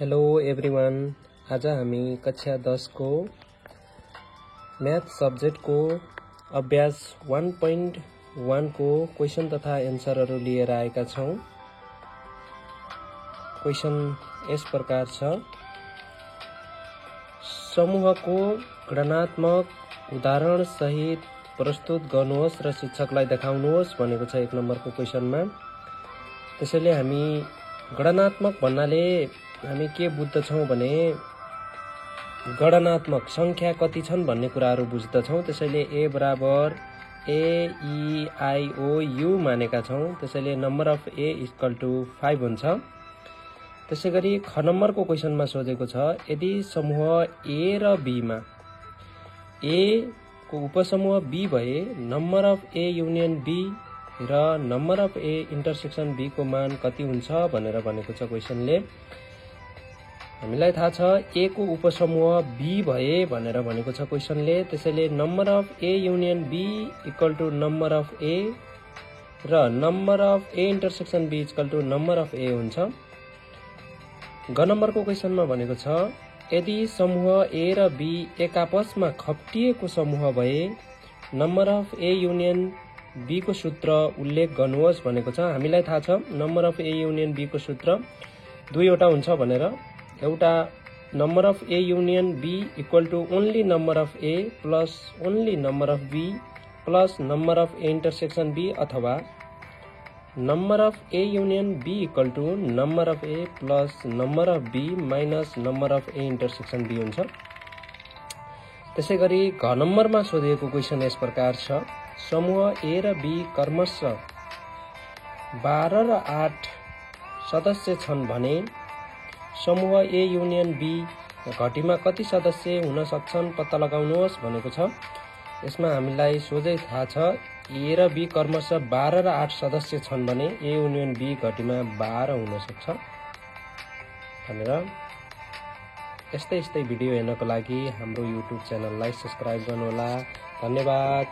Hello everyone, आज हामी कक्षा 10 को म्याथ सब्जेक्ट को अभ्यास 1.1 को क्वेशन तथा एन्सरहरू लिएर आएका छौं। क्वेशन यस प्रकार छ। समूहको गणनात्मक उदाहरण सहित प्रस्तुत गर्नुहोस् र शिक्षकलाई देखाउनुहोस् भनेको छ 1 नम्बरको क्वेशनमा। त्यसैले हामी गणनात्मक भन्नाले हामी के बुझ्दछौं भने गणनात्मक संख्या कति छन् भन्ने कुराहरू बुझ्दछौं। त्यसैले a बराबर a e i o u मानेका छौं। त्यसैले number of a equal to 5 हुन्छ। त्यसैगरी ख नम्बरको क्वेशनमा सोधेको छ, यदि समूह a र b मा a को उपसमूह b भए number of a union b र number of a intersection b को मान कति हुन्छ भनेर भनेको छ क्वेशनले। हामीलाई थाहा छ a को उपसमूह b भए भनेर भनेको छ क्वेशनले। त्यसैले number of a union b equal to number of a र number of a intersection b equal to number of a हुन्छ। ग नम्बरको क्वेशनमा भनेको छ, यदि समूह a र b एक आपसमा खप्टिएको समूह भए number of a union b को सूत्र उल्लेख गर्नुहोस् भनेको छ। हामीलाई थाहा छ number of a union b को सूत्र दुईवटा हुन्छ भनेर। एउटा number of a union b equal to only number of a plus only number of b plus number of a intersection b, अथवा number of a union b equal to number of a plus number of b minus number of a intersection b हुन्छ। त्यसैगरी घ नम्बरमा सोधिएको question यस प्रकार छ, समूह a र b क्रमशः 12 र 8 सदस्य छन् भने समूह a युनियन b घटीमा कति सदस्य हुन सक्छन् पत्ता लगाउनुहोस् भनेको छ। यसमा हामीलाई सोझै थाहा छ a र b क्रमशः 12 र 8 सदस्य छन् भने a युनियन b घटीमा 12 हुन सक्छ भनेर। यस्तै भिडियो हेर्नको लागि हाम्रो युट्युब च्यानललाई सब्स्क्राइब गर्नुहोला। धन्यवाद।